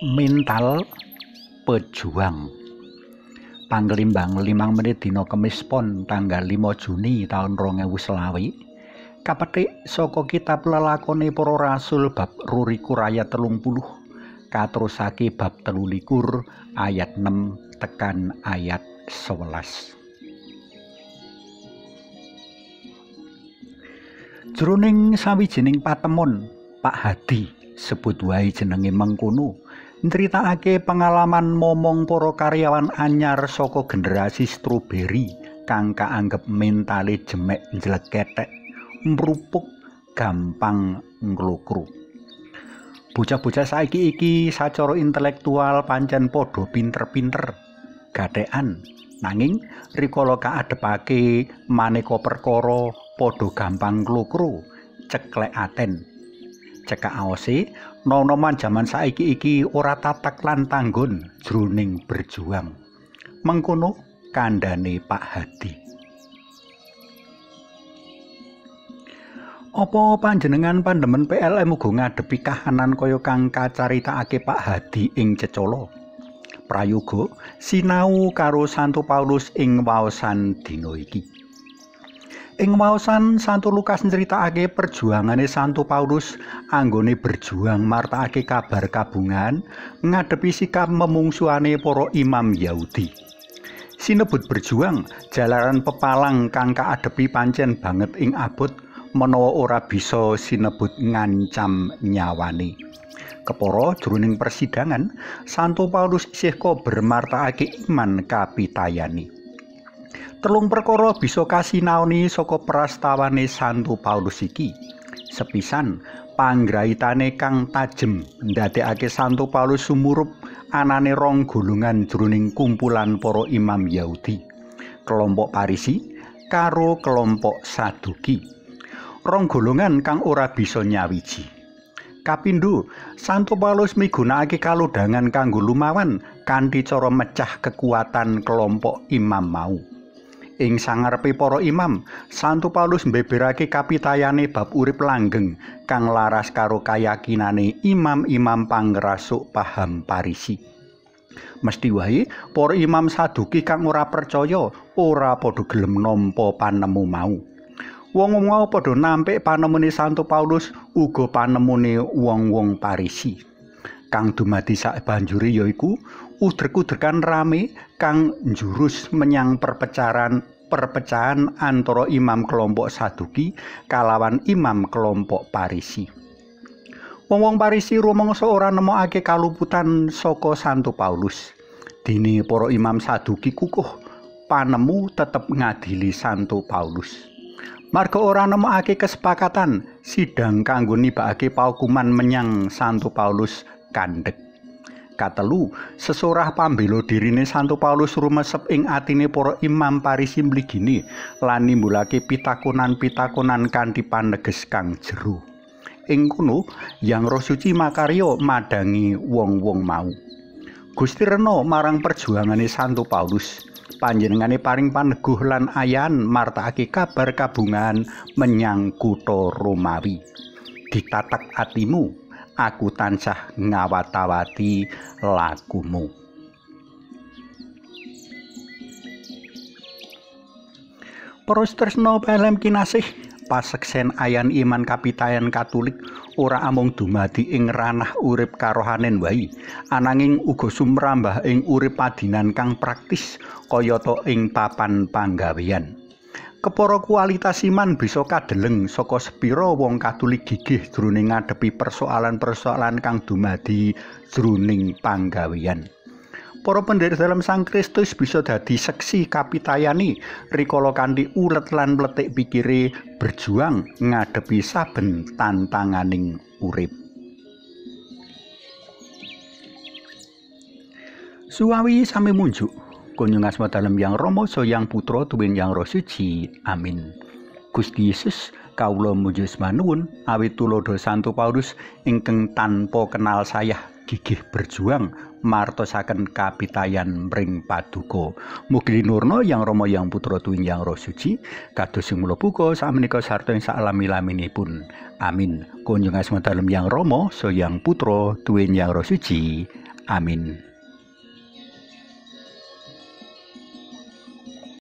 Mental pejuang. Panglimbang 5 menit dina Kemis Pon tanggal 5 Juni taun 2020 kapetik saka kitab Lelakone Para Rasul bab 22 ayat 30 katerusake bab 23 ayat 6 tekan ayat 11. Jroning sawijining patemon, Pak Hadi sebut wae jenenge mengkono, ncritakake pengalaman momong para karyawan anyar saka generasi stroberi kang kaanggep mentale jemek njleketek, mrupuk, gampang nglokro. Bocah-bocah saiki iki sacara intelektual pancen padha pinter-pinter, gathekan, nanging rikala kaadhepake maneka perkara padha gampang nglokro, ceklek aten. Cekak aose, nom-noman jaman saiki iki ora tatak lan tanggon jroning berjuang. Mengkono kandhane Pak Hadi. Apa panjenengan pandemen PLM uga ngadepi kahanan kaya kang kacaritakake Pak Hadi ing Cecala? Prayoga sinau karo Santo Paulus ing waosan dina iki. Ing waosan Santo Lukas nyritakake perjuangane Santo Paulus anggone berjuang martakake kabar kabungan ngadepi sikap memungsuhane para imam Yahudi. Sinebut berjuang jalaran pepalang kang kaadepi pancen banget ing abot menawa ora bisa sinebut ngancam nyawane. Kepara jroning persidangan, Santo Paulus isih kober martakake iman kapitayane. Telung perkara bisa kasinaoni saka prastawane Santo Paulus iki. Sepisan, panggraitane kang tajem ndadekake Santo Paulus sumurup anane rong golongan jroning kumpulan para imam Yahudi, kelompok Parisi karo kelompok Saduki. Rong golongan kang ora bisa nyawiji. Kapindho, Santo Paulus migunakake kalodhangan kanggo lumawan kanthi cara mecah kekuatan kelompok imam mau. Ing sangarepe para imam, Santo Paulus mbeberake kapitayane bab urip langgeng kang laras karo kayakinane imam-imam pangrasuk paham Parisi. Mesti wae para imam Saduki kang ora percaya ora padha gelem nampa panemu mau. Wong-wong mau padha nampik panemune Santo Paulus uga panemune wong-wong Parisi. Kang dumadi sabanjure yaiku udrek-udrekan rame kang njurus menyang perpecahan antara imam kelompok Saduki kalawan imam kelompok Parisi. Wong-wong Parisi rumangsa ora nemokake kaluputan saka Santo Paulus. Dene para imam Saduki kukuh panemu tetep ngadili Santo Paulus. Marga ora nemokake kesepakatan, sidang kanggo nibakake paukuman menyang Santo Paulus kandhek. Katelu, sesorah pambela dirine Santo Paulus rumesep ing atine para imam Parisi mligine lan nimbulake pitakonan-pitakonan kanthi paneges kang jero. Ing kono, Yang Roh Suci makarya madangi wong-wong mau. Gusti rena marang perjuangane Santo Paulus. Panjenengane paring paneguh lan ayan martakake kabar kabungan menyang kutha Romawi. Ditatak atimu, aku tansah ngawat-awati lakumu. Para tresna PLM kinasih, paseksen ayan iman kapitayan Katolik ora amung dumadi ing ranah urip karohanen wae, ananging uga sumrambah ing urip padinan kang praktis kayata ing papan panggawean. Kepara kualitas iman bisa kadeleng saka sepira wong Katolik gigih jroning ngadepi persoalan-persoalan kang dumadi jroning panggawean. Para pendherek dalam Sang Kristus bisa dadi seksi kapitayane rikala kanthi ulet lan mletik pikire berjuang ngadepi saben tantanganing urip. Suwawi sami munjuk. Kunjung asma dalem Yang Rama, Yang Putra, tuwin Yang Roh Suci. Amin. Gusti Yesus, kawula muji manuwun awit tuladha Santo Paulus ingkang tanpa kenal sayah gigih berjuang martosaken kapitayan mring paduka. Mugi linurna Yang Rama, Yang Putra, tuwin Yang Roh Suci, kados sing mula buka sakmenika sarta ing saklami-laminipun. Amin. Kunjung asma dalem Yang Rama, Yang Putra, tuwin Yang Roh Suci. Amin.